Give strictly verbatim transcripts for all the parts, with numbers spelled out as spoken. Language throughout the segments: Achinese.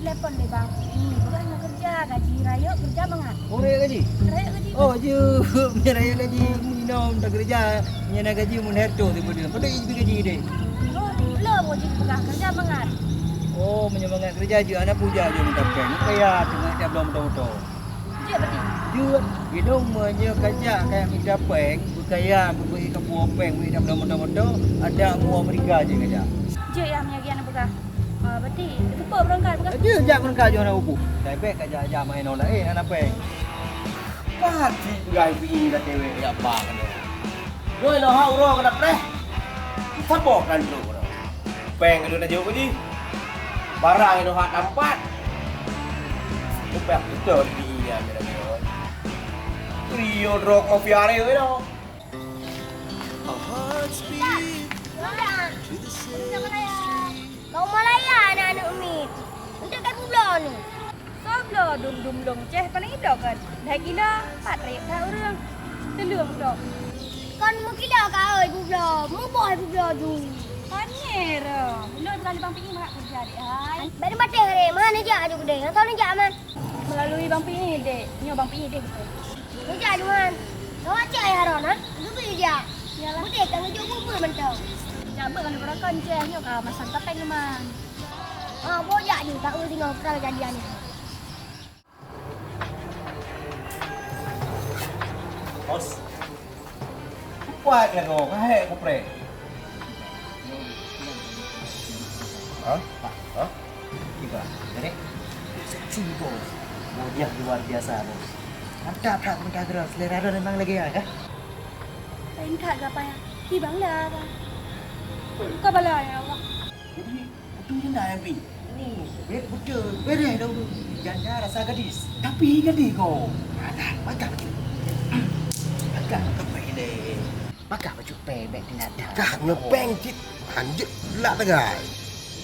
Telepon lé bang. Ih, bukan nak kerja, gaji rayeuk kerja mangat. Oh, rayeuk gaji? Rayeuk gaji. Oh, jeuet. Meunyo rayeuk gaji, minum, tak kerja. Meunyo na gaji, mun herto sibeudeueng. Padahai gaji deh. Oh, belum, gaji peugah kerja mangat. Oh, meunyo mangat kerja jeuet, hana puja jeuet minta peng. Kaya teungoh tiap bulan moto-moto. Jeuet berarti? Jeuet. Ilong meunyo kajak kaya minta peng, beukaya, beubeuet kapuwoe peng, beuet dalam moto-moto, ada mua Amerika je kajak. Jeuet ya, meunyo gian peugah. Ah, berarti teupeue beurangkat peugah? Jeuet jak beurangkat jeuet hana upu. Dai bèk kajak-jak main online, eh, hana peng. Pati peugah pi dak dewek ya ba kena. Doi lôn hak uroe keunan preh. Saboh kan lôn uroe. Peng lôn tajok keu jih. Barang lôn hak tampat. Upah beutôi di iya mira jok. Rio drok mafia re lôn. Kau malaya aneuk-aneuk miet. Untuk kai publoe ni. Soe bloe dum-dum lông ceh paléng ibloe kon. Lhèe kilo, pat rayeuk that ureueng. Teuleueng tok. Kon meukilo ka oi bubloe, muboh bubloe ju. Panyèe roh. Ulôn bukan Bang Pi mangat keureuja dek hai. Bèk neupatéh ré, meuhan neujak aju keudeh. Nyang soe neujak man? Meulalui Bang Pi dek. Nyoe Bang Pi deh beutôi. Neujak aju man. Kawak cek ayah Haron ha? Geubri jak. Yalah. Beudeh ka ngeujok bubur mantong. Jak beuet ngon ureueng kon ceh nyoe ka masa tapéng lé man. Ah, bôh jak ju, tak ureueng singoh prang jadi aneuëk. Bos. Kuat ya kau, kahek kupreh. Hah? Hah? Kiba, jadi seksi bos. Wajah luar biasa bos. Mantap tak mentah gerak, selera dah memang lagi ya kah? Lain kak gapa ya? Kiba lah bang. Kau bala ya Allah. Jadi Beutôi janda nyang pi. Oh, bèk beutôi. Beureh dong. Janda rasa gadis. Tapi gadis ko. Alah, pakai baju. Pakai baju pendek. Pakai baju pendek tinggal dah. Kah ngepeng cit. Anjir, lah tegai.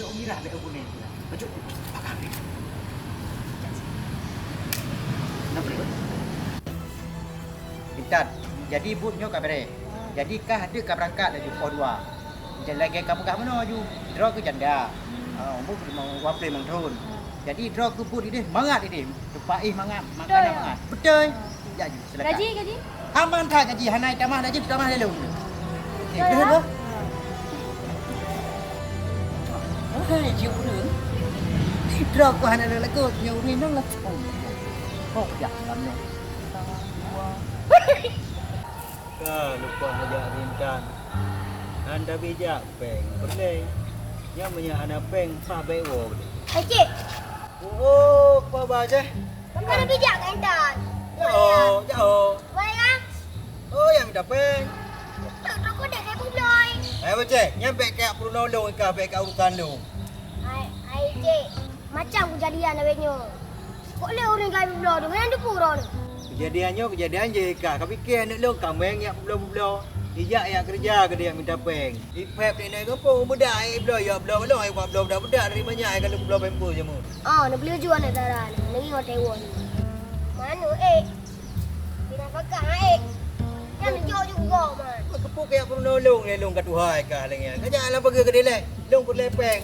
Dok mirah bèk aku ni. Baju pakai. Kenapa ni? Intan, jadi buet nyoe ka beureh. Jadi kah deuek ka beurangkat laju poh dua. Lagèe ka peugah meunoe ju, droe keuh janda. Ha, umur limong, dua puluh limong thon. Jadi droe keuh buet idéh mangat idéh. Teupa'éh mangat, makanan mangat. Beutôi. Jak ju, silakan. Gaji, gaji? Aman that gaji, hana tamah laju, tamah lalu. Okey, beutôi, beutôi. Wahai, cik ureueng. Droe keuh hana lagot, nyoe ureueng nang langsung. Oh, ya, kami. Ka lupa ajak Intan. Hana bijak péng peureulèe. Nyan meunyo hana péng, pah bèk woe. Hai, cik. Oh, oh, apa bahasa? Kamu bijak kan, Intan? Jauh, jauh. Boleh kan? Oh, yang minta péng. Tak, tak kau dah saya pun beloi. Eh, bocah, nyan bèk keu peurunoe lôn kah, bèk keu urusan lôn. Hai, hai, cik. Macam kejadian awet nyoe. Kok lé ureueng kai bubloe tu, meunan teupeu droe nyoe. Kejadian nyoe kejadian jih ka, ka pike aneuk lôn ka meng jak bubloe-bubloe. Ijak jak keureuja keudeh jak minta péng. Ipép nenek gampông beudak aneuk bloe, jak bloe balong, aneuk bloe beudak-beudak dari banyak aneuk kali bubloe pampers jameun. Ah, neupeuleuju aneuk dara nyoe, neuingat tewon. Manu, eh. Bina fakah, eh. Nyan jok ju gok, man. Keupeue keu jak peurunoe lôn, lé lôn ka tuha ka lagèe nyan. Ka jak lam pageue keudeh lé. Lôn peureulèe péng.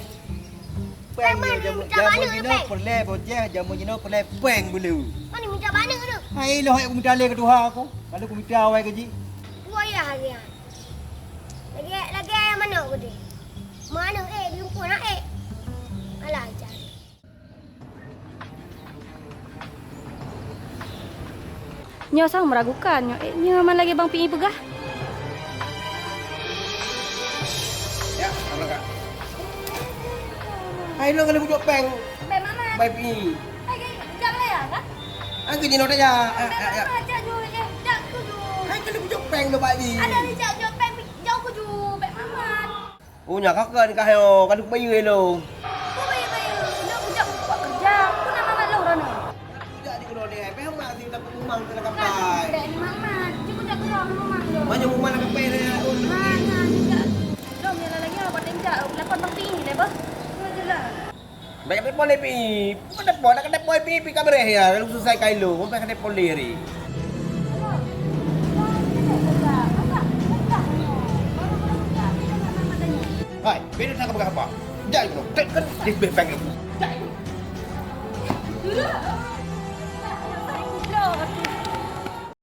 Péng nyoe jameun, jameun jinoe peureulèe bocah, jameun jinoe peureulèe péng bulu. Mana minta bana tu? Hai, lôn hai aku minta lé keu tuha aku. Kalau aku minta awai gaji. Dua ya hari ya. Lagi, lagi ayam mana aku deh? Mana eh, di rumpun nak eh. Alah, jangan. Nyoe sang meragukan nyoe, eh, nyoe man lagèe Bang Pi peugah. Ya, apa kak? Hai lo kalau bujuk peng. Bèk mamat. Bai Pi. Hai, jam lah ya, kak? Aku jinoe dah ya. Bèk mamat, jak ju, eh, jak tu ju. Hai kalau bujuk peng lo Bai Pi. Ada ni jak ju peng, jauh ku ju, bèk mamat. Oh, nyan ka kheun kah nyoe, ka lheueh bayeue lôn. Peue bayeue-bayeue? Nyoe kujak buka keureuja. Peue na mamat lôn droeneuh? Kujak di keudroe deh, pih mak sih takut umang kena kapai. Bèk ni mamat. Cuma kujak keudroe ngon umang lôn. Banyak umang nak kapai deh. Mana kujak? Lôn nyoe lagi apa tenjak, lapor Bang Pi deh, beuh. Nyoe jeulaih. Bèk telepon lé Pi. Bukan telepon, nak telepon Pi, Pi ka beureh ya. Lalu selesai kain lu. Bukan telepon lé hari. Hai, beda nak peugah apa? Jai lu. Tek kan di beh peng lu. Jai lu. Udah.